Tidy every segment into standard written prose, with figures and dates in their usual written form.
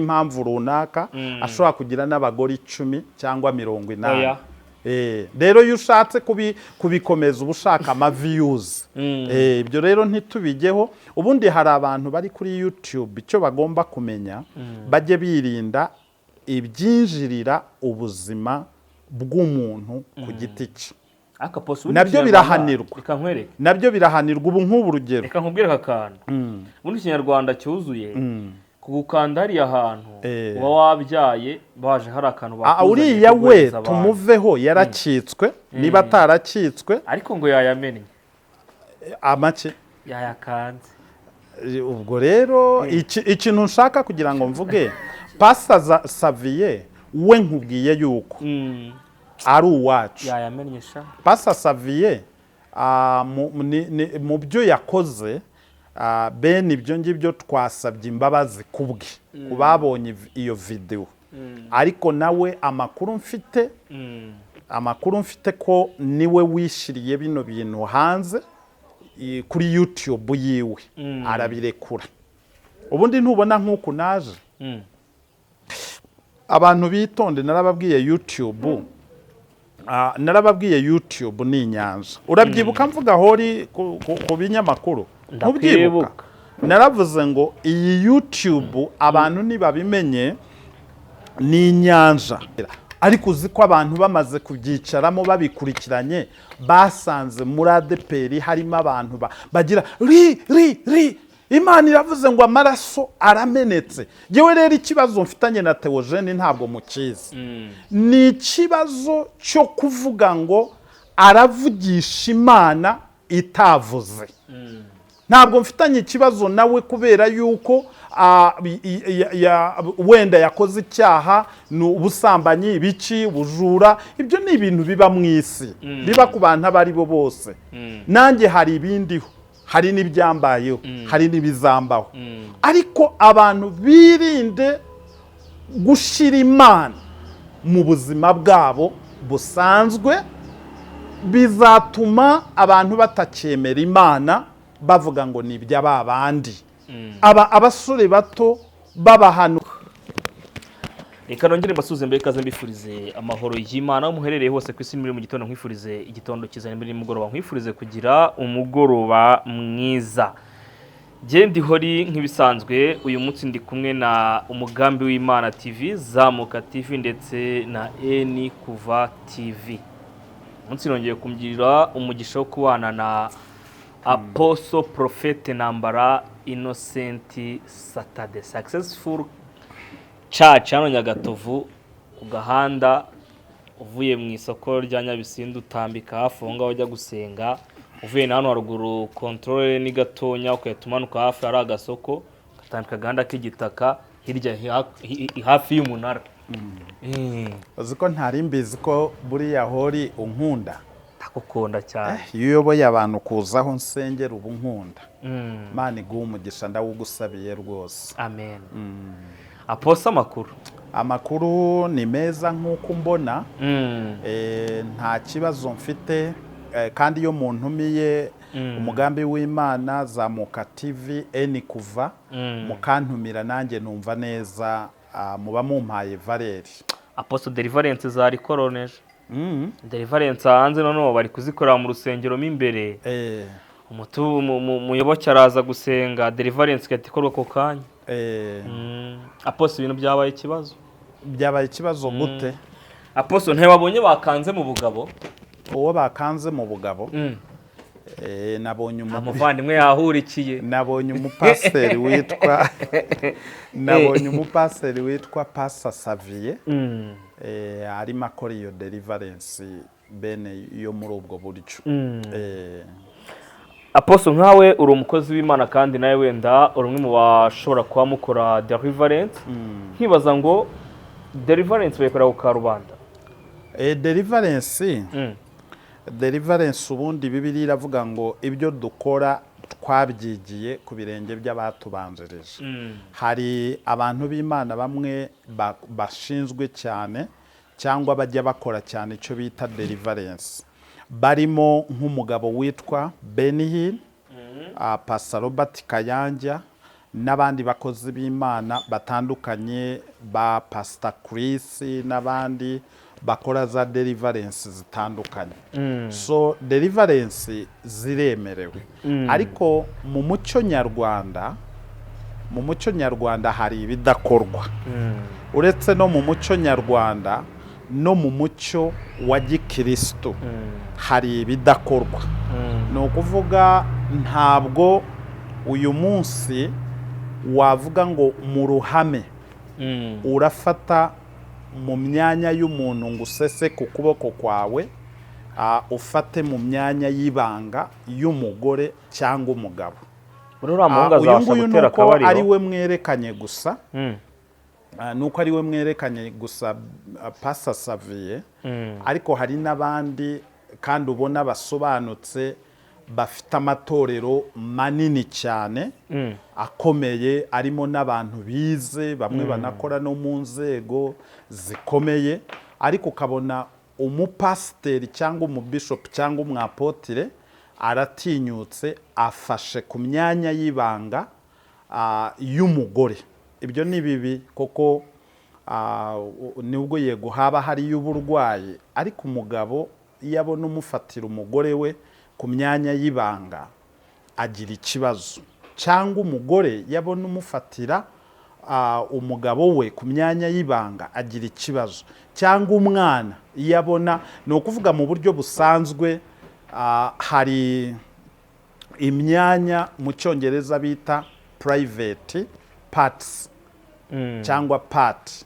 Impamvu runaka ashobora kugira n'abagore 10 cyangwa 80. Oya. Rero iyo ushatse kubikomeza uba ushaka ama views. Ibyo rero ntitubijyeho. Ubundi hari abantu bari kuri YouTube, icyo bagomba kumenya, bajye birinda ibyinjirira ubuzima bw'umuntu ku giti cye. Ariko Apostle, ubundi Nabyo Ikinyarwanda- birahanirwa. Reka nkwereke. Nabyo birahanirwa. Ubu nk'ubu urugero. Reka nkubwire aka kantu. Ubundi Ikinyarwanda cyuzuye, kugukanda hariya hantu uba wabyaye, baje hari akantu bakuzaniye Uriya we kuguhereza abantu. Tumuveho, yarakitswe niba atarakitswe. Ariko ngo yayamennye. Amake? Yayakanze. Ubwo rero ikintu nshaka kugira ngo mvuge, Pastor Saviye we, nkubwiye yuko ari uwacu. Yayamennye sha. Pastor Saviye, mu byo yakoze, bene ibyo ngibyo, twasabye imbabazi kubwe ku babonye iyo videwo. Ariko nawe amakuru mfite ko niwe wishyiriye bino bintu hanze kuri YouTube yiwe, arabirekura. Ubundi ntubona nk'uku naje? Abantu bitonde, narababwiye YouTube, narababwiye YouTube ni inyanja. Urabyibuka mvuga hori ku binyamakuru? Ntubyibuka? Ndakwibuka. Naravuze ngo iyi YouTube abantu ntibabimenye, ni inyanja. Ariko uzi ko abantu bamaze kubyicaramo babikurikiranye, basanze muri ADEPR harimo abantu bagira ri ri ri, Imana iravuze ngo amaraso aramenetse. Yewe, rero ikibazo mfitanye na Theogene ntabwo mukizi. Ni ikibazo cyo kuvuga ngo aravugisha Imana itavuze. Ntabwo mfitanye ikibazo nawe kubera yuko wenda yakoze icyaha, ni ubusambanyi, ibiki, ubujura. Ibyo ni ibintu biba mu isi, biba ku bantu abo ari bo bose. Nanjye hari ibindiho, hari n'ibyambayeho, hari n'ibizambaho. Ariko abantu birinde gushyira Imana mu buzima bwabo busanzwe. Bizatuma abantu batacyemera Imana, bavuga ngo ni iby'aba bandi, aba abasore bato b'abahanu. Reka nongere mbasuhuze mbere, ikaze, mbifurize amahoro y'Imana aho muherereye hose ku isi. Muri mu gitondo nkwifurize igitondo cyiza, muri nimugoroba nkwifurize kugira umugoroba mwiza. Ndi hori nk'ibisanzwe. Uyu munsi ndi kumwe na Umugambi w'Imana TV, Zamuka TV ndetse na Eni Kuva TV. Umunsi nongeye kumugirira umugisha wo kubana na Apostle Prophète Ntambara Innocent Saturday, Successful Church hano Nyagatovu, ku gahanda uvuye mu isoko rya Nyabisindu, utambika hafi aho ngaho ujya gusenga. Uvuye na hano haruguru contrôle ni gatonya, ugahita umanuka hafi hari agasoko, ugatambika agahanda k'igitaka hirya hafi y'umunara. Uzi ko ntari mbizi ko buriya hori unkunda? Ndagukunda cyane. Iyo uyoboye abantu kuzaho nsengera, uba unkunda. Imana iguhe umugisha, ndawugusabiye rwose. Amen. Apostle, amakuru? Amakuru ni meza nk'uko umbona. Nta kibazo mfite. Kandi iyo muntumiye, Umugambi w'Imana, Zamuka TV, Eni Kuva, mukantumira nanjye numva neza, muba mumpaye valeur. Apostle, deliverance zari koroneje. Deliverance hanze noneho bari kuzikorera mu rusengero mo imbere. Umuyoboke araza gusenga, deliverance igahita ikorwa ako kanya. Apostle, ibintu byabaye ikibazo. Byabaye ikibazo gute? Apostle, ntiwabonye bakanze mu bugabo? Uwo bakanze mu bugabo? Nabonye Umuvandimwe yahurikiye. Nabonye umupasiteri witwa Pastor Saviye, arimo akora iyo deliverance bene yo muri ubwo buryo. Apostle, nkawe uri umukozi w'Imana, kandi nawe wenda uri umwe mu bashobora kuba mukora deliverance, nkibaza ngo deliverance bayikorera ku karubanda? Deliverance, deliverance ubundi Bibiliya iravuga ngo ibyo dukora twabyigiye ku birenge by'abatubanjirije. Hari abantu b'Imana bamwe bashinzwe cyane cyangwa bajya bakora cyane icyo bita deliverance, barimo nk'umugabo witwa Benny Hinn, Pastor Robert Kayanja. N'abandi bakozi b'Imana batandukanye, ba Pasita Chris n'abandi bakora za deliverance zitandukanye. So deliverance ziremerewe, ariko mu muco nyarwanda hari ibidakorwa. Uretse no mu muco nyarwanda, no mu muco wa gikristo hari ibidakorwa. Ni ukuvuga, ntabwo uyu munsi wavuga ngo mu ruhame urafata mu myanya y'umuntu ngo usese ku kuboko kwawe, ufate mu myanya y'ibanga y'umugore cyangwa umugabo. Muri uriya muhungu Uyu azabasha nguyu gutera nuko akabariro? ari we mwerekanye gusa. Nuko ari we mwerekanye gusa, Pastor Saviye. Ariko hari n'abandi kandi ubona basobanutse, bafite amatorero manini cyane akomeye, arimo n'abantu bize, bamwe banakora no mu nzego zikomeye, ariko ukabona umupasiteri cyangwa umubishopu cyangwa umwapotire aratinyutse afashe ku myanya y'ibanga y'umugore. Ibyo ni bibi, kuko nubwo yego haba hariyo uburwayi, ariko umugabo iyo abona umufatira umugore we ku myanya y'ibanga agira ikibazo, cyangwa umugore iyo abona umufatira umugabo we ku myanya y'ibanga agira ikibazo, cyangwa umwana iyo abona. Ni ukuvuga, mu buryo busanzwe hari imyanya mu Cyongereza bita private parts cyangwa part.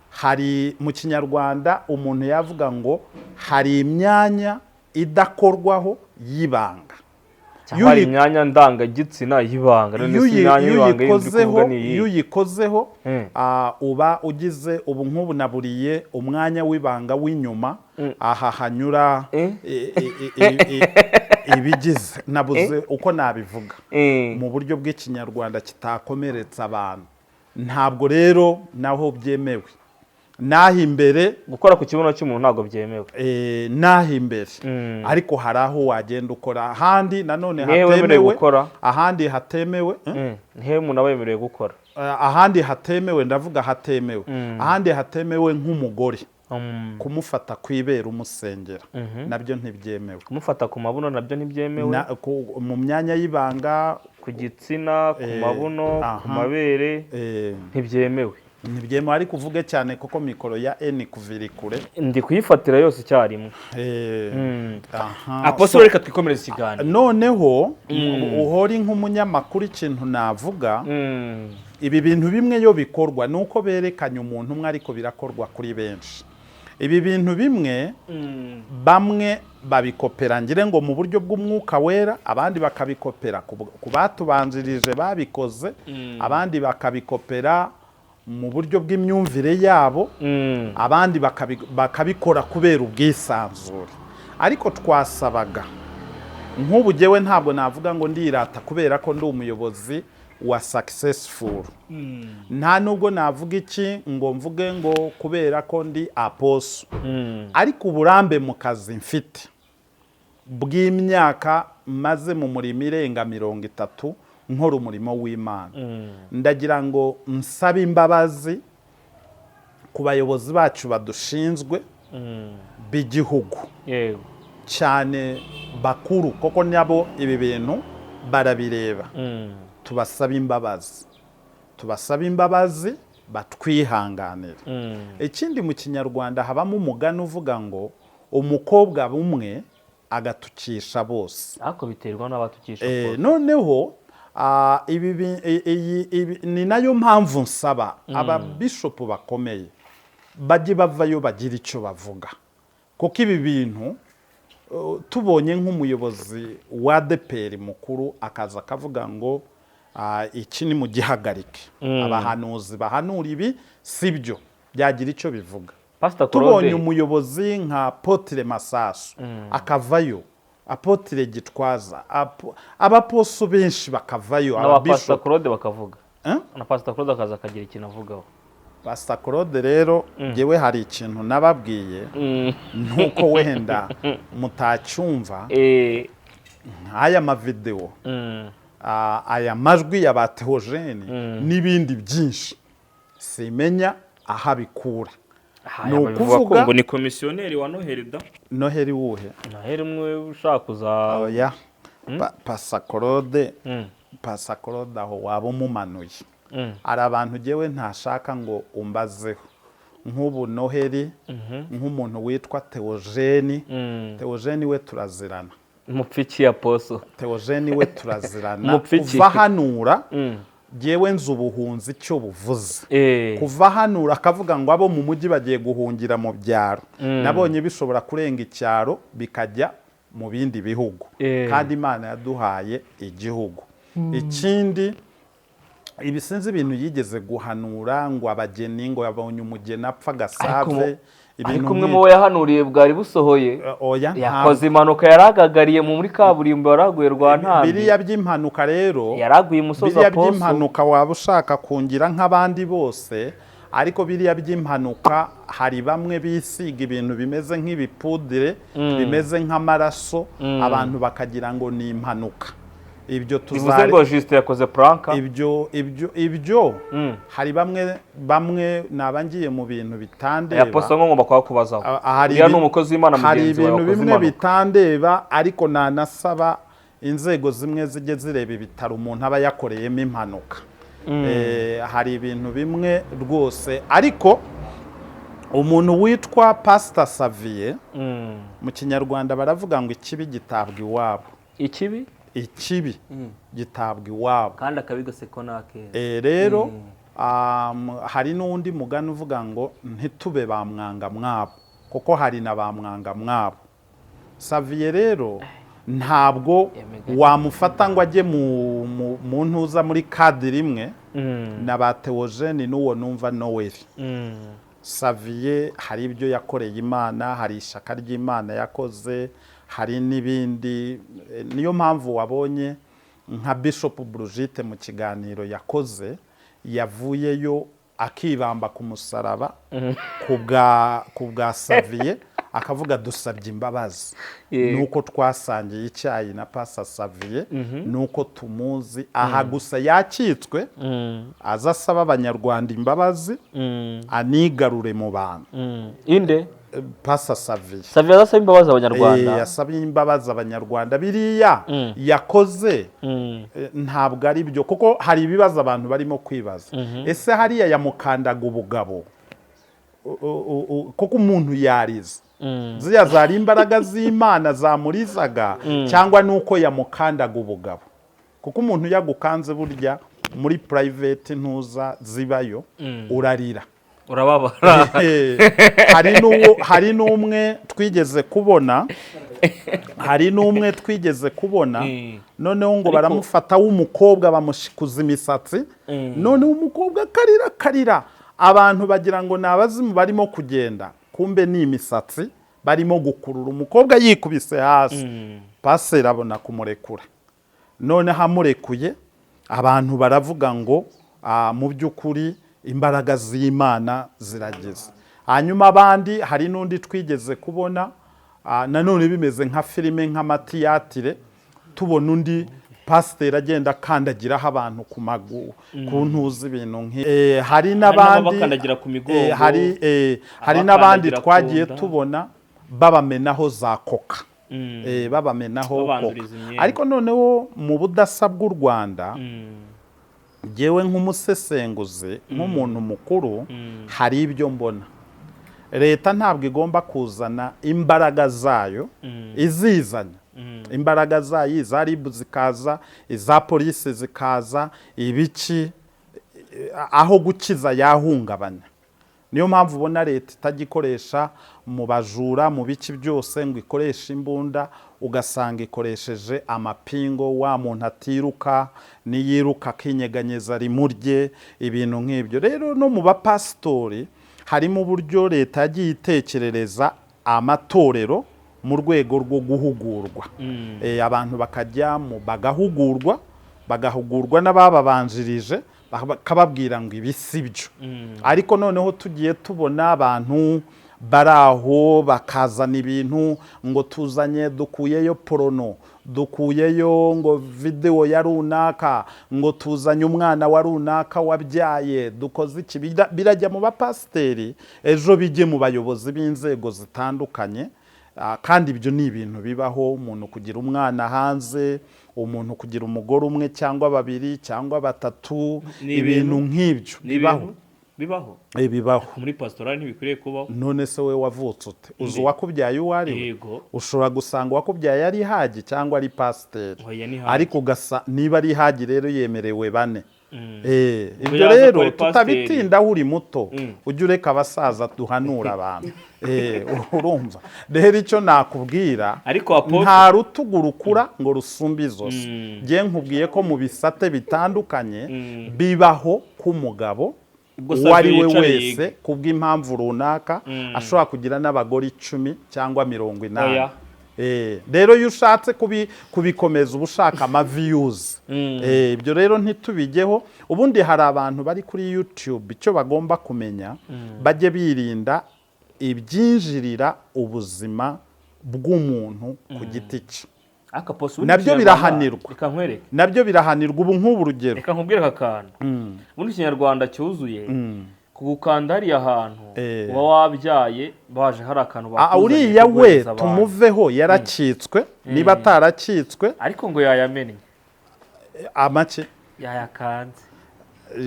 Hari mu Kinyarwanda umuntu yavuga ngo hari imyanya idakorwaho y'ibanga. Cyangwa hari imyanya ndangagitsina y'ibanga. None Iyo se imyanya iyo y'ibanga yindi uri uyikozeho, kuvuga ni iyihe? Iyo uyikozeho, uba ugize ubu nk'ubu naburiye umwanya w'ibanga w'inyuma aha hanyura ibigize, nabuze uko nabivuga mu buryo bw'Ikinyarwanda kitakomeretsa abantu. Ntabwo rero naho byemewe n'aho imbere. Gukora ku kibuno cy'umuntu ntabwo byemewe. N'aho imbere, ariko hari aho wagenda ukora, ahandi nanone Ni hehe wemerewe hatemewe. gukora? Ahandi hatemewe, eh? Ni hehe umuntu aba yemerewe gukora? Ahandi hatemewe, ndavuga hatemewe, ahandi hatemewe nk'umugore kumufata ku ibere umusengera, nabyo ntibyemewe. Kumufata ku mabuno nabyo ntibyemewe. Mu myanya y'ibanga. Ku gitsina, ku mabuno, ku mabere ntibyemewe. Ntibyemewe, ariko uvuge cyane kuko mikoro ya eni kuvira kure. Ndi kuyifatira yose icyarimwe. Aha. Apostle, reka twikomereze ikiganiro. Noneho uhori nk'umunyamakuru, ikintu navuga, ibi bintu bimwe yo bikorwa ni uko berekanye umuntu umwe, ariko birakorwa kuri benshi. Ibi bintu bimwe, bamwe babikopera ngire ngo mu buryo bw'Umwuka Wera, abandi bakabikopera ku batubanjirije babikoze, abandi bakabikopera mu buryo bw'imyumvire yabo, abandi bakabikora kubera ubwisanzure. Ariko twasabaga, nk'ubu jyewe ntabwo navuga ngo ndirata kubera ko ndi umuyobozi wa Successful, nta nubwo navuga iki ngo mvuge ngo kubera ko ndi apostle, ariko uburambe mu kazi mfite bw'imyaka maze mu murimo irenga 30 nkora umurimo w'Imana, ndagira ngo nsabe imbabazi ku bayobozi bacu badushinzwe b'igihugu, cyane bakuru, kuko nabo ibi bintu barabireba. Tubasabe imbabazi, tubasabe imbabazi, batwihanganire. Ikindi, mu Kinyarwanda habamo umugani uvuga ngo umukobwa bumwe agatukisha bose. Ariko biterwa n'abatukisha. Noneho ibi ni nayo mpamvu nsaba ababishopu bakomeye bajye bavayo bagira icyo bavuga, kuko ibi bintu tubonye nk'umuyobozi wa ADEPR mukuru akaza akavuga ngo iki ni mugihagarike, abahanuzi bahanura ibi si byo, byagira icyo bivuga. Pastor Tubonye Claude. umuyobozi nka Apôtre Masasu akavayo, Apôtre Gitwaza, abaposo benshi bakavayo, N'aba Pastor ababishopu. Claude bakavuga. Eh? Na Pastor Claude akaza akagira ikintu avugaho. Pastor Claude rero, njyewe hari ikintu nababwiye, nuko wenda mutacyumva, nk'aya mavidewo. Aya majwi ya ba Theogene n'ibindi byinshi simenya aho abikura. Aha, Ni babivuga ko ukuvuga- ngo ni komisiyoneri wa Noheli da. Noheli wuhe? Noheli umwe ushaka kuza. Oya. Pasakorode, Pasakorode aho waba umumanuye. Hari abantu jyewe ntashaka ngo umbazeho nk'ubu Noheli, nk'umuntu witwa Theogene. Theogene we turazirana. Mupfiki ya poso. Theogene we turazirana. Mupfiki. Kuva hanura, jyewe nzi ubuhunzi icyo buvuze. Kuva hanura akavuga ngo abo mu mujyi bagiye guhungira mu byaro, nabonye bishobora kurenga icyaro bikajya mu bindi bihugu. Kandi Imana yaduhaye igihugu. Ikindi, ibi sinzi ibintu yigeze guhanura ngo abageni, ngo yabonye umugeni apfa agasave, ibintu Ariko umwe nk'ibyo. mu bo yahanuriye bwari busohoye. Oya, Yakoze impanuka, yaragagariye muri kaburimbo, yaraguye rwa ntambi. Biriya by'impanuka rero, Yaraguye umusozi. biriya Aposo. by'impanuka waba ushaka kungira nk'abandi bose, ariko biriya by'impanuka hari bamwe bisiga ibintu bimeze nk'ibipudire, bimeze nk'amaraso, abantu bakagira ngo ni impanuka. Ibyo Bivuze tuzare ngo Justin yakoze prank. Ibyo hari bamwe naba ngiye mu bintu bitandeba. Aposo ngo ngomba kuhakubazaho. Hari Uriya ni umukozi w'Imana hari mugenzi wawe ibintu wakoze bimwe impanuka. bitandeba, ariko nanasaba inzego zimwe zijye zireba ibitaro umuntu aba yakoreyemo impanuka. Hari ibintu bimwe rwose, ariko umuntu witwa Pasita Saviye, mu Kinyarwanda baravuga ngo ikibi gitabwa iwabo. Ikibi? Ikibi gitabwa iwabo. Kandi akabigaseko n'akeza. Rero hari n'undi mugani uvuga ngo ntitube ba mwanga mwabo, kuko hari na ba mwanga mwabo. Saviye rero ntabwo Yemega. wamufata ngo ajye mu ntuza muri cadre imwe na ba Theogene n'uwo numva Noel. Saviye hari ibyo yakoreye Imana, hari ishyaka ry'Imana yakoze, hari n'ibindi. Niyo mpamvu wabonye nka Bishop Brigitte mu kiganiro yakoze yavuyeyo akibamba ku musaraba ku bwa Saviye, akavuga dusabye imbabazi. Nuko twasangiye icyayi na Pasa Saviye, nuko tumuzi aha gusa yakitswe, aza asaba Abanyarwanda imbabazi, anigarure mu bantu. Inde? Pasa Saviye. Saviye azasaba imbabazi Abanyarwanda? Yasabye imbabazi Abanyarwanda. Biriya yakoze ntabwo ari byo, kuko hari ibibazo abantu barimo kwibaza: ese hariya yamukandaga ubugabo? Kuko umuntu yarize, ziriya zari imbaraga z'Imana zamurizaga, cyangwa nuko yamukandaga ubugabo? Kuko umuntu yagukanze burya muri private ntuza zibayo, urarira. Urababara. Hari n'umwe twigeze kubona, noneho ngo baramufata w'umukobwa, bamushikuza imisatsi, noneho umukobwa akarira akarira, abantu bagira ngo ni abazimu barimo kugenda, kumbe ni imisatsi barimo gukurura. Umukobwa yikubise hasi, paseri abona kumurekura. Noneho amurekuye, abantu baravuga ngo mu by'ukuri imbaraga z'Imana zirageze. Hanyuma abandi, hari n'undi twigeze kubona, nanone bimeze nka filime, nk'amatiyatire, tubona undi pasiteri agenda akandagiraho abantu ku maguru, ku ntuzi, ibintu hari n'abandi n'abakandagira ku migongo, hari n'abandi abakandagira ku twagiye nda. tubona babamenaho za Coca, babamenaho Coca. Babanduriza imyenda. Ariko noneho mu budasa bw'u Rwanda, ngewe nk'umusesenguzi, nk'umuntu mukuru, hari ibyo mbona. Leta ntabwo igomba kuzana imbaraga zayo, izizana imbaraga zayo, iza RIB zikaza, iza polisi zikaza, ibiki, aho gukiza yahungabanya. Niyo mpamvu ubona leta itajya ikoresha mu bajura, mu biki byose, ngo ikoreshe imbunda, ugasanga ikoresheje amapingo, wa muntu atiruka, niyiruka akinyeganyeza rimurye, ibintu nk'ibyo. Rero no mu bapasitori harimo uburyo leta yagiye itekerereza amatorero mu rwego rwo guhugurwa. Abantu bakajya mu bagahugurwa n'abababanjirije, bakababwira ngo ibi si byo. Ariko noneho tugiye tubona abantu bari aho bakazana ibintu ngo tuzanye, dukuyeyo porno. Dukuyeyo ngo videwo ya runaka, ngo tuzanye umwana wa runaka wabyaye, dukoze iki. Birajya mu bapasiteri, ejo bijye mu bayobozi b'inzego zitandukanye. Kandi ibyo ni ibintu bibaho, umuntu kugira umwana hanze, umuntu kugira umugore umwe cyangwa babiri cyangwa batatu. Ni ibintu nk'ibyo Ni bibaho. ibintu bibaho. Bibaho. Muri pasitorali ntibikwiriye kubaho. None se we wavutse ute? Uzi Ndi. uwakubyaye uwo ari we? Yego. Ushobora gusanga uwakubyaye ari hagi cyangwa ari pasiteri. Oya, ni hagi. Ariko ugasa niba ari hagi rero yemerewe bane. Ubwo Ibyo yaza rero kuba ari pasiteri. tutabitindaho, uri muto, ujye ureka abasaza duhanura abantu. Urumva rero icyo nakubwira, Ariko Apotre- nta rutugu rukura ngo rusumbe izosi. Njye nkubwiye ko mu bisate bitandukanye bibaho k'umugabo Ubwo uwo ari Savio we yicare wese yige. kubw'impamvu runaka ashobora kugira n'abagore 10 cyangwa 80. Oya. Rero iyo ushatse kubikomeza uba ushaka ama views. Ibyo rero ntitubijyeho. Ubundi hari abantu bari kuri YouTube, icyo bagomba kumenya, bajye birinda ibyinjirira ubuzima bw'umuntu ku giti cye. Ariko Apostle, ubundi Nabyo Ikinyarwanda- birahanirwa. Reka nkwereke. Nabyo birahanirwa. Ubu nk'ubu urugero, Reka nkubwire aka kantu. Ubundi Ikinyarwanda cyuzuye, kugukanda hariya hantu uba wabyaye, baje hari akantu bakuzaniye uriya we kuguhereza abantu. Tumuveho, yarakitswe niba ataracitswe. Ariko ngo yayamennye. Amake? Yayakanze.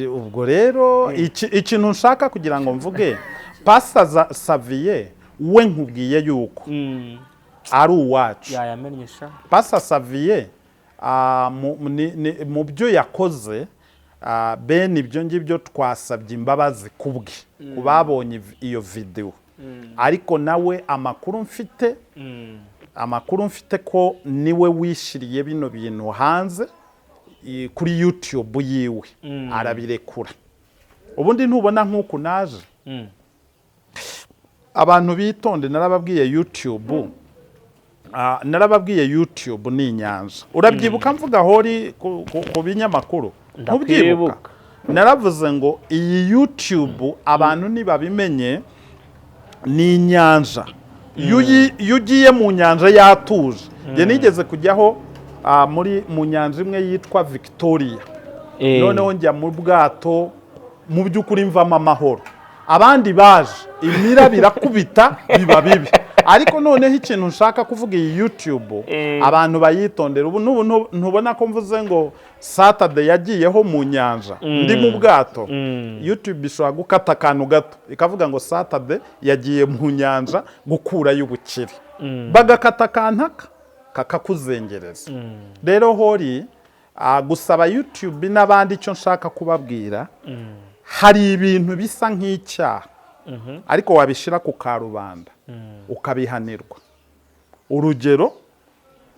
Ubwo rero ikintu nshaka kugira ngo mvuge, Pastor Saviye we nkubwiye yuko ari uwacu. Yayamennye sha. Pastor Saviye, mu byo yakoze, bene ibyo ngibyo twasabye imbabazi kubwe ku babonye iyo videwo, ariko nawe amakuru mfite, amakuru mfite ko niwe wishyiriye bino bintu hanze kuri YouTube yiwe, arabirekura. Ubundi ntubona nk'uku naje. Abantu bitonde, narababwiye YouTube, narababwiye YouTube ni inyanja. Urabyibuka mvuga hori ku binyamakuru? Ndakwibuka. Ntubyibuka? Naravuze ngo iyi YouTube abantu ntibabimenye, ni inyanja. Iyo ugiye mu nyanja yatuje, njye nigeze kujyaho, muri mu nyanja imwe yitwa Victoria, noneho njya mu bwato, mu by'ukuri mvamo amahoro. Abandi baje imiraba irakubita biba bibi. Ariko noneho ikintu nshaka kuvuga, iyi YouTube abantu bayitondera. Ubu n'ubu ntubona ko mvuze ngo Saturday yagiyeho mu nyanja ndi mu bwato? YouTube ishobora gukata akantu gato ikavuga ngo Saturday yagiye mu nyanja gukurayo ubukire, bagakata akantu aka kakakuzengereza. Rero hori, gusaba YouTube n'abandi, icyo nshaka kubabwira, hari ibintu bisa nk'icyaha ariko wabishyira ku karubanda ukabihanirwa. Urugero,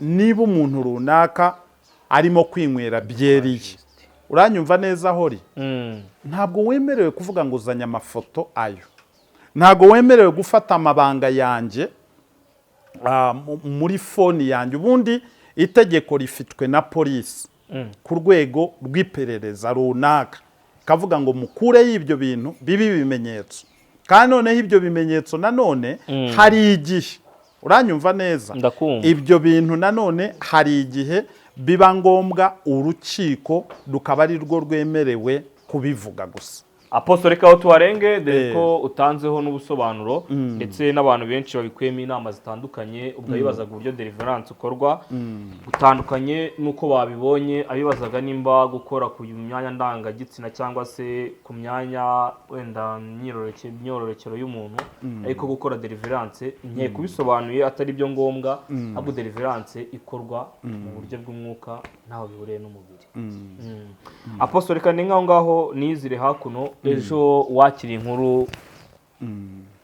niba umuntu runaka arimo kwinywera byeri ye, uranyumva neza hori? Ntabwo wemerewe kuvuga ngo uzanye amafoto ayo, ntabwo wemerewe gufata amabanga yanjye muri phone yanjye. Ubundi itegeko rifitwe na polisi ku rwego rw'iperereza runaka, kavuga ngo mukureyo ibyo bintu bibe ibimenyetso. Kandi noneho ibyo bimenyetso nanone hari igihe, uranyumva neza? Ndakumva. Ibyo bintu nanone hari igihe biba ngombwa urukiko rukaba ari rwo rwemerewe kubivuga gusa. Apostle, reka aho tuharenge, dore ko utanzeho n'ubusobanuro, ndetse n'abantu benshi babikuyemo inama zitandukanye. Ubwo abibazaga uburyo deliverance ukorwa butandukanye n'uko babibonye, abibazaga nimba gukora ku myanya ndangagitsina cyangwa se ku myanya wenda myororokero y'umuntu, ariko gukora deliverance, nkeka kubisobanuye atari byo ngombwa, ahubwo deliverance ikorwa mu buryo bw'umwuka, ntaho bihuriye n'umubiri. Apostle, reka ni nk'aho ngaho nizire hakuno. Ejo wakiriye inkuru,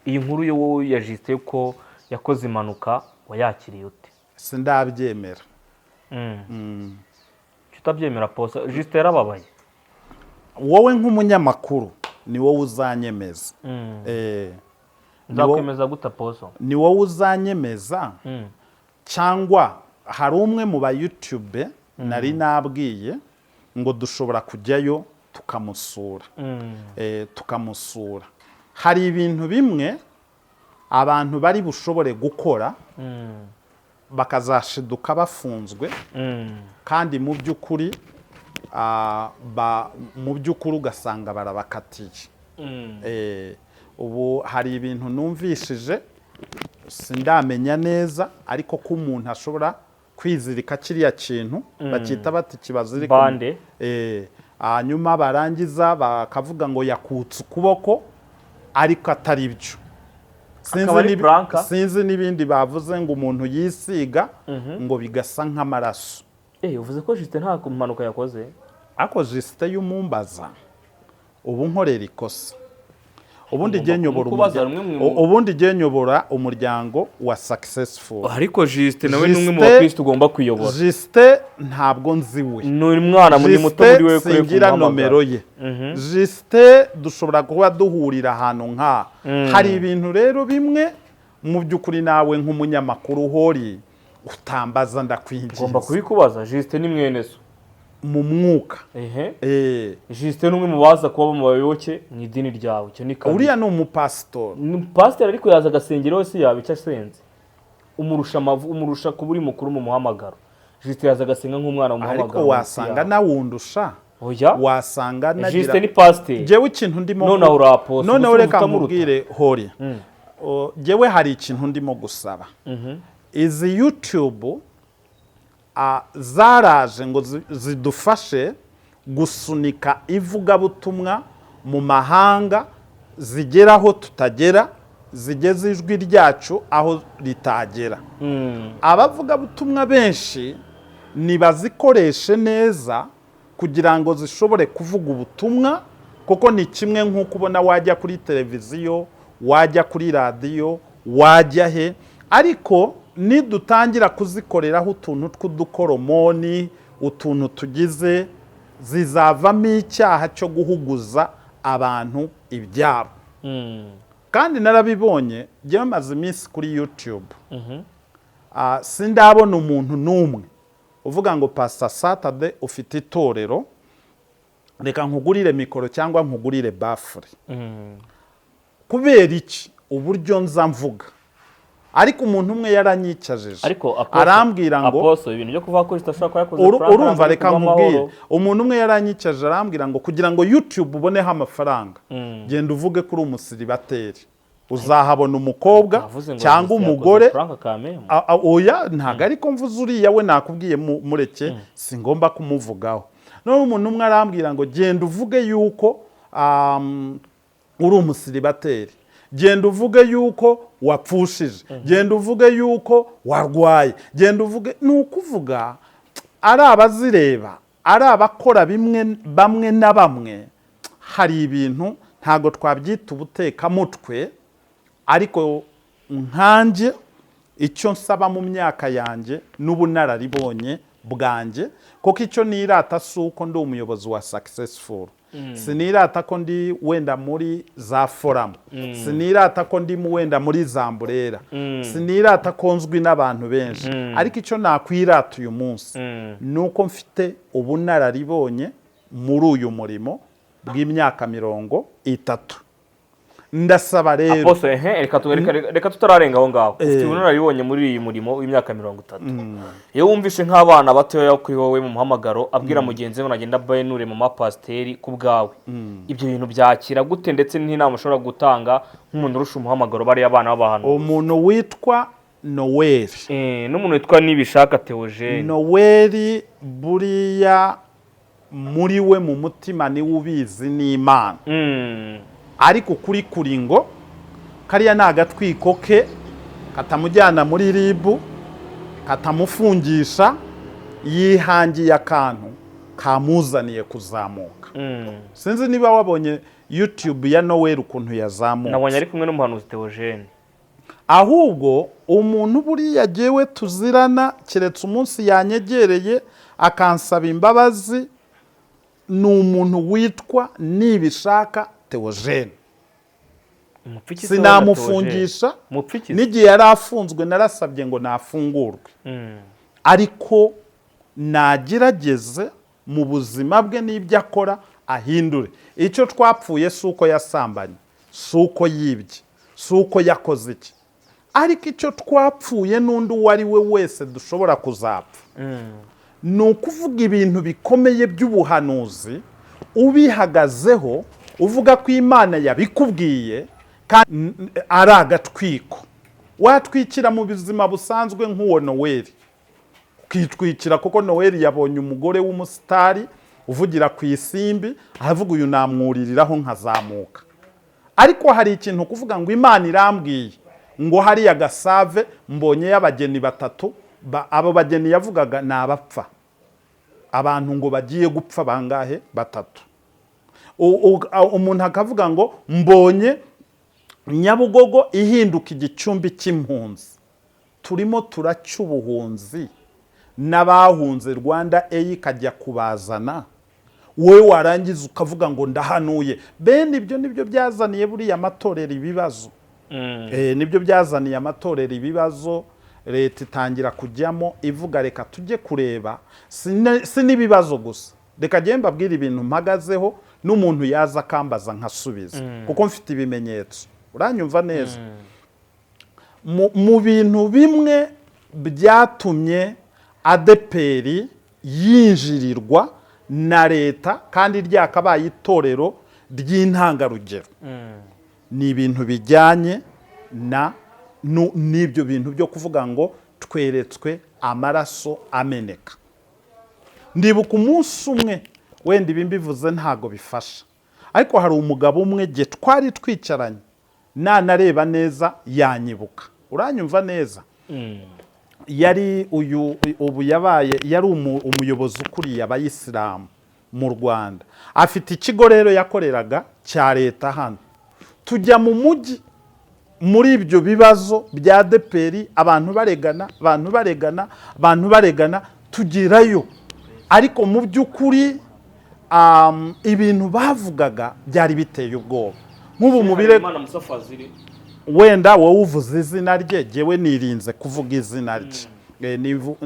iyi nkuru yo wowe ya Justin ko yakoze impanuka, wayakiriye ute? Sindabyemera. Kuki utabyemera, Apostle? Justin yarababaye. Wowe nk'umunyamakuru ni wowe uzanyemeza. Nzakwemeza gute, Apostle? Ni wowe uzanyemeza, cyangwa hari umwe mu ba YouTube nari nabwiye ngo dushobora kujyayo tukamusura. Tukamusura. Hari ibintu bimwe abantu bari bushobore gukora. Bakazashiduka bafunzwe, kandi mu by'ukuri mu by'ukuri ugasanga barabakatiye. Ubu hari ibintu numvishije, sindamenya neza, ariko ko umuntu ashobora kwizirika kiriya kintu bakita bati kibazirika. Bande. Hanyuma barangiza bakavuga ngo yakutse ukuboko, ariko atari byo. Sinzi Akaba ari prank? Sinzi n'ibindi bavuze ngo umuntu yisiga ngo bigasa nk'amaraso. Uvuze ko Justin nta mpanuka yakoze? Ariko Justin y'umumbaza ubu nkorera ikosa. Ubundi Ugomba igihe nyobora kumukubaza rumwe ubundi igihe nyobora umuryango wa Successful. Ariko Justin nawe ni umwe mu Justin- bakristo ugomba kuyobora. Justin ntabwo nzi we. Ni umwana muri muto muri Justin we kure singira kumuhamagara. nomero ye. Justin dushobora kuba duhurira ahantu nk'aha. Hari ibintu rero bimwe mu by'ukuri nawe nk'umunyamakuru uhori utambaza, Ugomba ndakwinginze. kubikubaza. Justin ni mwene so. Mu mwuka. Ehe. Justin ni umwe mu baza kuba mu bayoboke mu idini ryawe, icyo ni kabiri. Uriya ni umupasitori. Ni pasiteri, ariko yaza agasengera wese yaba icyo asenze. Umurusha amavu, umurusha kuba uri mukuru mu muhamagaro. Justin yaza agasenga nk'umwana mu muhamagaro Ariko munsi wasanga yawe. nawundusha. Oya. Wasanga nagira Justin ni pasiteri. Jewe ikintu ndimo Noneho uri apostle, noneho gusa reka utamuruta. nkubwire hori. Jewe hari ikintu ndimo gusaba. Izi YouTube zaraje ngo zidufashe gusunika ivugabutumwa mu mahanga, zigera aho tutagera, zigeze ijwi ryacu aho ritagera. Abavugabutumwa benshi ntibazikoreshe neza kugira ngo zishobore kuvuga ubutumwa, kuko ni kimwe nk'uko ubona wajya kuri televiziyo, wajya kuri radiyo, wajya he. Ariko nidutangira kuzikoreraho utuntu tw'udukoromoni, utuntu tugize, zizavamo icyaha cyo guhuguza abantu ibyabo. Kandi narabibonye, njyewe maze iminsi kuri YouTube, sindabona umuntu n'umwe uvuga ngo: "Pastor Saturday, ufite itorero, reka nkugurire mikoro cyangwa nkugurire baffle." Kubera iki? Uburyo nza mvuga. Ariko umuntu umwe yaranyicajije, Ariko Apostle, arambwira ngo Apostle, ibintu byo kuvuga ko Justin ashobora kuba yakoze prank, Urumva, ntabwo reka ari nkubwire. kubw'amahoro. Umuntu umwe yaranyicaje arambwira ngo kugira ngo YouTube uboneho amafaranga, genda uvuge ko uri umusiribateri, uzahabona umukobwa Navuze ngo cyangwa Justin yakoze umugore. prank kameme. Oya, ntabwo ariko mvuze uriya we nakubwiye, mureke, singomba kumuvugaho. None umuntu umwe arambwira ngo genda uvuge yuko uri umusiribateri, genda uvuge yuko wapfushije, genda uvuge yuko warwaye, genda uvuge. Ni ukuvuga ari abazireba, ari abakora bimwe, bamwe na bamwe, hari ibintu ntabwo twabyita ubutekamutwe. Ariko nkanjye icyo nsaba mu myaka yanjye n'ubunararibonye bwanjye, kuko icyo nirata si uko ndi umuyobozi wa Successful, sinirata ko ndi wenda muri za forum, sinirata ko ndi wenda muri za mburera, sinirata ko nzwi n'abantu benshi, ariko icyo nakwirata uyu munsi ni uko mfite ubunararibonye muri uyu murimo bw'imyaka 30. Ndasaba rero Apostle, ehe, reka tutararenga aho ngaho. Ufite ubunararibonye muri uyu murimo w'imyaka 30. Iyo wumvishe nk'abana batoya kuri wowe mu muhamagaro abwira mugenzi we ngo nagenda abenure mu mapasiteri ku bwawe, ibyo bintu byakira gute? Ndetse n'inama ushobora gutanga nk'umuntu urusha umuhamagaro bariya bana b'abahanuzi? Umuntu witwa Noweli N'umuntu witwa Nibishaka Theogene. Noweli buriya muri we mu mutima niwe ubizi n'Imana. Ariko ukuri kuri ngo kariya ni agatwiko ke katamujyana muri RIB, katamufungisha, yihangiye akantu kamuzaniye kuzamuka. Sinzi niba wabonye YouTube ya Noweli ukuntu yazamutse. Nabonye ari kumwe n'umuhanuzi Theogene. Ahubwo umuntu buriya jyewe tuzirana, keretse umunsi yanyegereye akansaba imbabazi, ni umuntu witwa Nibishaka Theogene. Mupfiki se wowe na Theogene? Sinamufungisha. Mupfiki se? N'igihe yari afunzwe narasabye ngo nafungurwe. Ariko nagerageze mu buzima bwe n'ibyo akora ahindure. Icyo twapfuye si uko yasambanye, si uko yibye, si uko yakoze iki. Ariko icyo twapfuye n'undi uwo ari we wese dushobora kuzapfa, ni ukuvuga ibintu bikomeye by'ubuhanuzi ubihagazeho, uvuga ko Imana yabikubwiye kandi ari agatwiko. Watwikira mu buzima busanzwe nk'uwo Noweli, ukitwikira kuko Noweli yabonye umugore w'umusitari uvugira ku Isimbi, aravuga: "Uyu namwuririraho nkazamuka." Ariko hari ikintu kuvuga ngo Imana irambwiye ngo hariya Gasave mbonye y'abageni batatu, abo bageni yavugaga ni abapfa, abantu ngo bagiye gupfa bangahe? Batatu. Umuntu akavuga ngo mbonye Nyabugogo ihinduka igicumbi cy'impunzi. Turimo turaca ubuhunzi n'abahunze, Rwanda Air ikajya kubazana, wowe warangiza ukavuga ngo ndahanuye. Bene ibyo nibyo byazaniye buriya amatorero ibibazo. Nibyo byazaniye amatorero ibibazo. Leta itangira kujyamo ivuga: "Reka tujye kureba." Si n'ibibazo gusa, reka njye mbabwire ibintu mpagazeho, n'umuntu yaza akambaza nkasubiza kuko mfite ibimenyetso. Uranyumva neza? Mu bintu bimwe byatumye ADEPR yinjirirwa na leta kandi ryakabaye itorero ry'intangarugero, ni ibintu bijyanye na n'ibyo bintu byo kuvuga ngo tweretswe amaraso ameneka. Ndibuka umunsi umwe, wenda ibi mbivuze ntago bifasha, ariko hari umugabo umwe jye twari twicaranye, nanareba neza yanyibuka. Uranyumva neza? Yari uyu ubu yabaye, yari umuyobozi ukuriye abayisilamu mu Rwanda, afite ikigo rero yakoreraga cya leta hano. Tujya mu mujyi muri ibyo bibazo bya ADEPR, abantu baregana, abantu baregana, abantu baregana, tugerayo. Ariko mu by'ukuri ibintu bavugaga byari biteye ubwoba. Nk'ubu mu birego Imana Musa Fazili. Wenda wowe uvuze izina rye, jyewe nirinze kuvuga izina rye.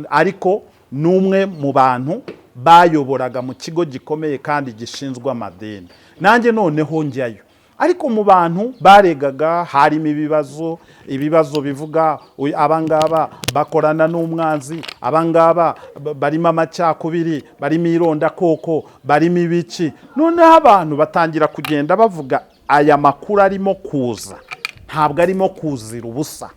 Ariko ni umwe mu bantu bayoboraga mu kigo gikomeye kandi gishinzwe amadini. Nanjye noneho njyayo, ariko mu bantu baregaga harimo ibibazo, ibibazo bivuga abangaba bakorana n'umwanzi, abangaba barimo amacakubiri, barimo irondakoko, barimo ibiki. Noneho abantu batangira kugenda bavuga: "Aya makuru arimo kuza ntabwo arimo kuzira ubusa."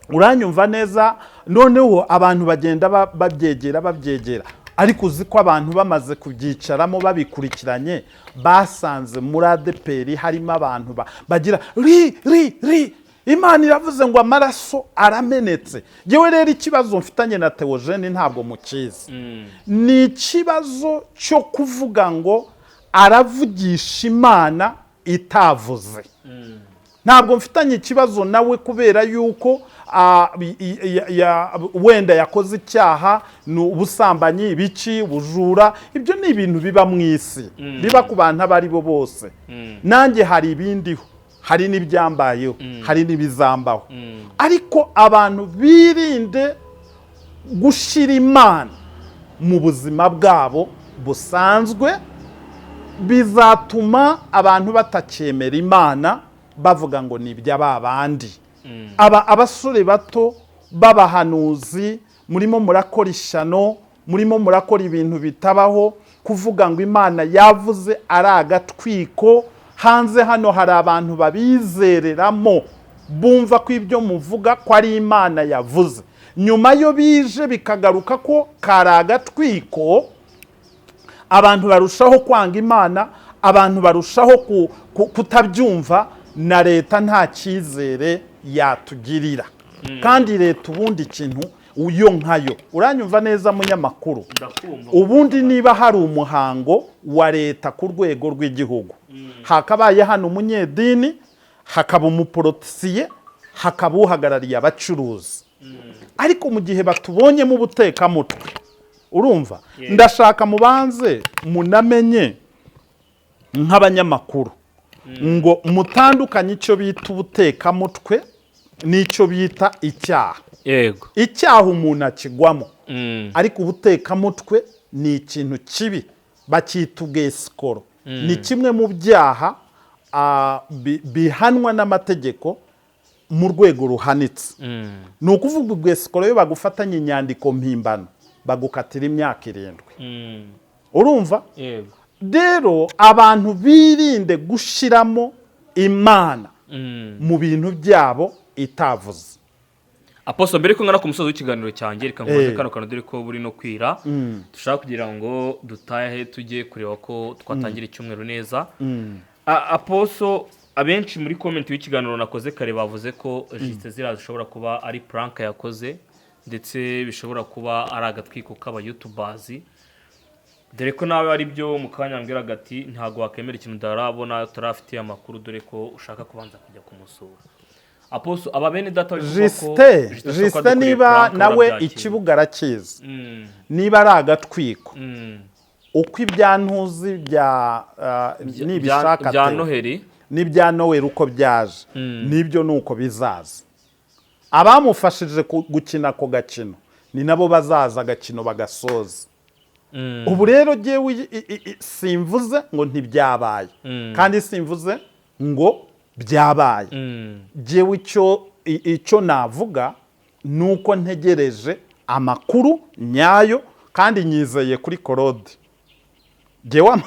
Uranyumva neza? Noneho abantu bagenda babyegera, babyegera. Ariko uzi ko abantu bamaze kubyicaramo babikurikiranye, basanze muri ADEPR harimo abantu bagira ri ri ri Imana iravuze ngo amaraso aramenetse. Yewe rero, ikibazo mfitanye na Theogene ntabwo mukizi, ni ikibazo cyo kuvuga ngo aravugisha Imana itavuze. Ntabwo mfitanye ikibazo nawe kubera yuko wenda yakoze icyaha, ni ubusambanyi, ibiki, ubujura. Ibyo ni ibintu biba mu isi, biba ku bantu abo ari bo bose. Nanjye hari ibindiho, hari n'ibyambayeho, hari n'ibizambaho. Ariko abantu birinde gushyira Imana mu buzima bwabo busanzwe, bizatuma abantu batacyemera Imana, bavuga ngo ni iby'aba bandi. Aba abasore bato b'abahanuzi, murimo murakora ishyano, murimo murakora ibintu bitabaho. Kuvuga ngo Imana yavuze ari agatwiko, hanze hano hari abantu babizereramo, bumva ko ibyo muvuga ko ari Imana yavuze. Nyuma yo bije bikagaruka ko kari agatwiko, abantu barushaho kwanga Imana, abantu barushaho kutabyumva. Na leta nta cyizere yatugirira. Kandi leta ubundi ikintu uyo nkayo, uranyumva neza munyamakuru? Ndakumva. Ubundi niba hari umuhango wa leta ku rwego rw'igihugu, hakabaye hano umunyedini, hakaba umupolitisiye, hakaba uhagarariye abacuruzi. Ariko mu gihe batubonyemo ubutekamutwe, urumva? Ndashaka mubanze munamenye nk'abanyamakuru ngo mutandukanye icyo bita ubutekamutwe n'icyo bita icyaha. Icyaha umuntu akigwamo, ariko ubutekamutwe ni ikintu kibi, bacyita ubwesikoro. Ni kimwe mu byaha bihanwa n'amategeko. mu rwego ruhanitse. Ni ukuvuga ubwesikoro, iyo bagufatanye inyandiko mpimbano bagukatira imyaka 7. Urumva? Yego. Rero abantu birinde gushiramo Imana mu bintu byabo itavuze. Apostle, mbere ko ngana ku musozi w'ikiganiro cyanjye, reka nkubaze kano kantu, dore ko buri no kwira, dushaka kugira ngo dutahe tujye kureba ko twatangira icyumweru neza. Apostle, abenshi muri comment y'ikiganiro nakoze kare bavuze ko Justin ziriya zishobora kuba ari prank yakoze, ndetse bishobora kuba ari agatwiko k'abayutubazi, dore ko nawe ari byo mu kanya mbwiraga ati ntabwo wakemera ikintu utarabona, utarafitiye amakuru, dore ko ushaka kubanza kujya kumusura. Apostle, aba bene data bari kuvuga ko Justin, Justin ashobora kuba Justin adukoreye niba prank, nawe urabyakira? Ikibuga arakizi. Niba ari agatwiko, uko ibyantuzi bya nibishaka bya te, Noheli n'ibya Noweli uko byaje, nibyo ni uko bizaza. Abamufashije gukina ako gakino ni nabo bazaza agakino bagasoza. Ubu rero jyewe simvuze ngo ntibyabaye, kandi simvuze ngo byabaye. Jyewe icyo navuga ni uko ntegereje amakuru nyayo kandi nyizeye kuri Claude. Jyewe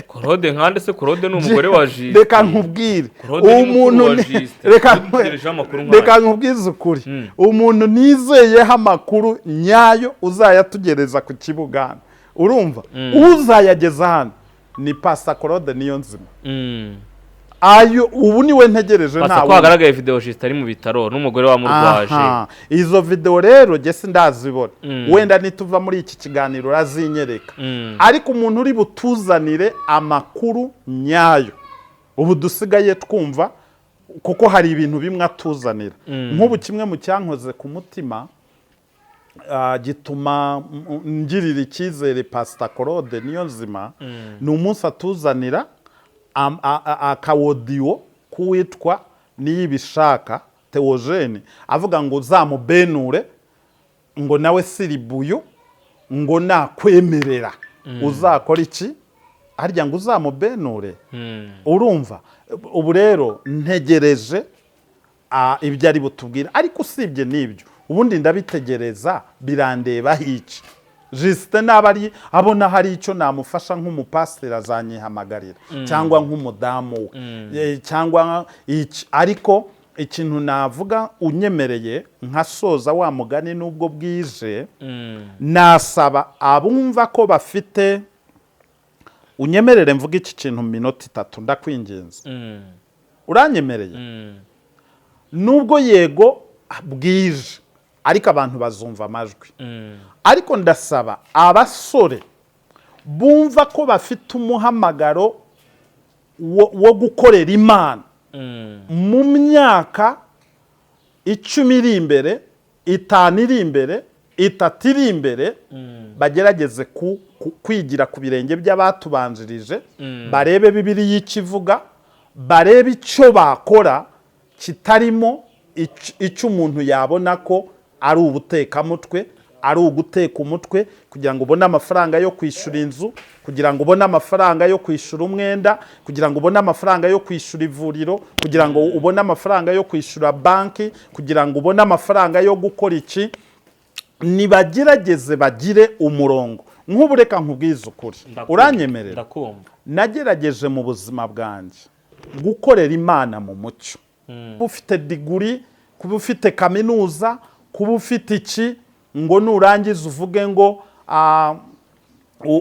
Claude nkande se? Claude ni umugore wa Justin. Reka nkubwire. Claude ni mukuru Umuntu wa Justin. Reka Dutegerejeho amakuru nk'ayo. Reka nkubwize ukuri, umuntu nizeyeho amakuru nyayo uzayatugereza ku kibuga hano, urumva, uzayageza hano ni Pastor Claude niyo nzima. Ayo ubu niwe ntegereje. Pasa Nta ko wundi. hagaragaye video Justin ari mu bitaro n'umugore wamurwaje. Aha, izo video rero jye sindazibona. Wenda nituva muri iki kiganiro urazinyereka. Ariko umuntu uri butuzanire amakuru nyayo ubu dusigaye twumva, kuko hari ibintu bimwe atuzanira, nk'ubu kimwe mu cyankoze ku mutima gituma ngirira icyizere Pasita Claude niyo nzima, ni umunsi atuzanira aka audio k'uwitwa Niyibishaka Theogene avuga ngo uzamubenure, ngo nawe siribuyu, ngo nakwemerera uzakora iki harya, ngo uzamubenure. Urumva, ubu rero ntegereje ibyo ari butubwire. Ariko usibye n'ibyo, ubundi ndabitegereza birandeba hici. Justin naba ari abona hari icyo namufasha nk'umupasiteri azanyihamagarira, cyangwa nk'umudamu we, cyangwa iki. Ariko ikintu navuga, unyemereye nkasoza wa mugani, n'ubwo bwije, nasaba abumva ko bafite, unyemerere mvuga iki kintu mu minota 3, ndakwinginze. Uranyemereye? Nubwo yego bwije, ariko abantu bazumva amajwi. Ariko ndasaba abasore bumva ko bafite umuhamagaro wo gukorera Imana, mu myaka 10 iri imbere, 5 iri imbere, 3 iri imbere, bagerageze kwigira ku birenge by'abatubanjirije, barebe Bibiliya icyo ivuga, barebe icyo bakora kitarimo icyo umuntu yabona ko ari ubutekamutwe, ari uguteka umutwe kugira ngo ubone amafaranga yo kwishyura inzu, kugira ngo ubone amafaranga yo kwishyura umwenda, kugira ngo ubone amafaranga yo kwishyura ivuriro, kugira ngo ubone amafaranga yo kwishyura banki, kugira ngo ubone amafaranga yo gukora iki. Nibagerageze bagire umurongo. Nk'ubu reka nkubwize ukuri. Ndakumva. Uranyemerera? Ndakumva. Nagerageje mu buzima bwanjye gukorera Imana mu mucyo. Kuba ufite degree, kuba ufite kaminuza, kuba ufite iki, ngo nurangiza uvuge ngo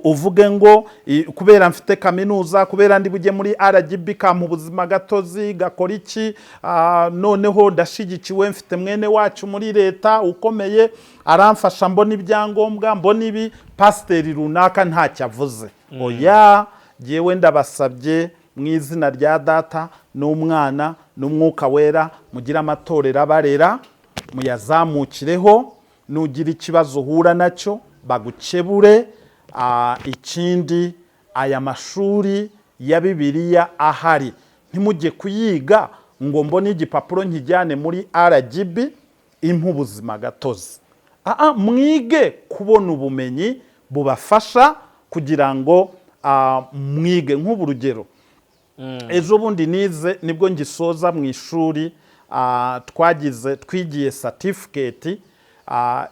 uvuge ngo kubera mfite kaminuza, kubera ndi bujye muri RGB kampa ubuzima gatozi gakora iki, noneho ndashigikiwe, mfite mwene wacu muri leta ukomeye aramfasha, mbona ibyangombwa, mbona ibi, pasiteri runaka ntacyo avuze. Oya, jyewe ndabasabye mu izina rya Data n'Umwana n'Umwuka Wera, mugire amatorero abarera, muyazamukireho. Nugira ikibazo uhura nacyo bagukebure. Ikindi, aya mashuri ya Bibiliya ahari, ntimujye kuyiga ngo mbone igipapuro nkijyane muri RGB impa ubuzima gatozi. Mwige kubona ubumenyi bubafasha kugira ngo mwige. Nk'ubu urugero, ejo bundi nize, nibwo ngisoza mu ishuri. twagize, twigiye certificate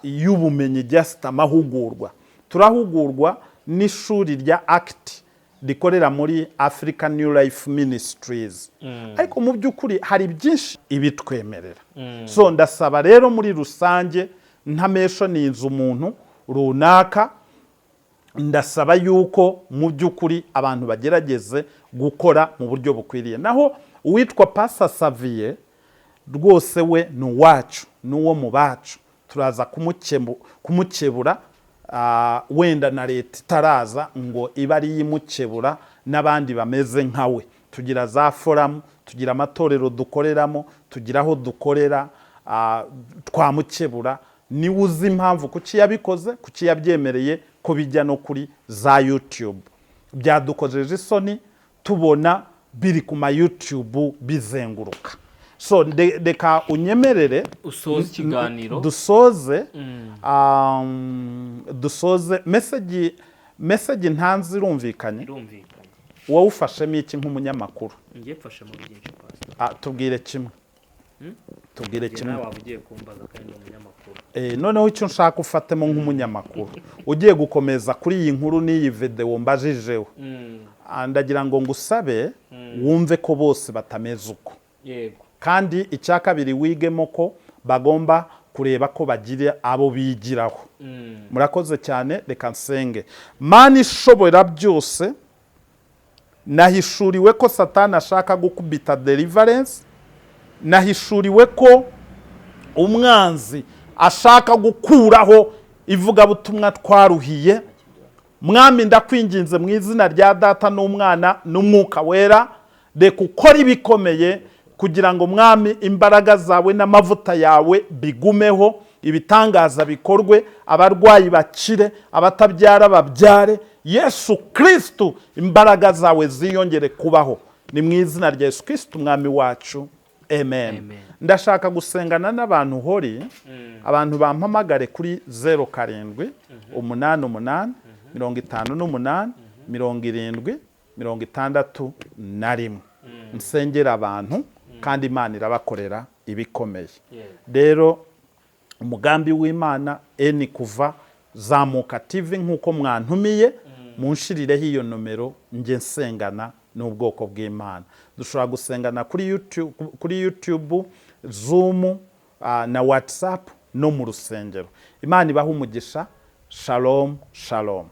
y'ubumenyi, just amahugurwa. Turahugurwa n'ishuri rya ACT rikorera muri Africa New Life Ministries, ariko mu by'ukuri hari byinshi ibitwemerera. So ndasaba rero muri rusange, ntamentioninze umuntu runaka, ndasaba yuko mu by'ukuri abantu bagerageze gukora mu buryo bukwiriye. Naho uwitwa Pastor Saviye rwose we ni uwacu, ni uwo mu bacu. Turaza kumukebura, wenda na leta itaraza ngo ibe ariyo imukebura n'abandi bameze nka we. Tugira za forum, tugira amatorero dukoreramo, tugira aho dukorera, twamukebura. Niwe uzi impamvu kuki yabikoze, kuki yabyemereye ko bijya no kuri za YouTube. Byadukojeje isoni tubona biri ku ma YouTube bizenguruka. So reka unyemerere Usoze ikiganiro. Dusoze, dusoze. Message ntanze irumvikanye? Irumvikanye. Wowe ufashemo iki nk'umunyamakuru? Ngiye mfashe mu byinshi, Pastor. Tubwire kimwe, tubwire Njye kimwe. nawe waba ugiye kumbaza kandi ndi umunyamakuru. Noneho icyo nshaka ufatemo nk'umunyamakuru ugiye gukomeza kuri iyi nkuru n'iyi videwo mbajijeho, ndagira ngo ngusabe wumve ko bose batameze uko. Kandi icya kabiri, wigemo ko bagomba kureba ko bagira abo bigiraho. Murakoze cyane. Reka nsenge. Mana ishobora byose, nahishuriwe ko Satani ashaka gukubita deliverance, nahishuriwe ko umwanzi ashaka gukuraho ivugabutumwa twaruhiye. Mwami, ndakwinginze mu izina rya Data n'Umwana n'Umwuka Wera, reka ukore ibikomeye kugira ngo, Mwami, imbaraga zawe n'amavuta yawe bigumeho, ibitangaza bikorwe, abarwayi bakire, abatabyara babyare. Yesu Kirisitu, imbaraga zawe ziyongere kubaho. Ni mu izina rya Yesu Kirisitu Umwami wacu, amen. Amen. Ndashaka gusengana n'abantu hori. Abantu bampamagare kuri 0788 58 70 61, nsengera abantu kandi Imana irabakorera ibikomeye. Rero umugambi w'Imana eni kuva Zamuka TV, nk'uko mwantumiye, munshirireho iyo nomero njye nsengana n'ubwoko bw'Imana. Dushobora gusengana kuri YouTube, kuri YouTube, Zoom, na WhatsApp no mu rusengero. Imana ibahe umugisha. Shalom, shalom.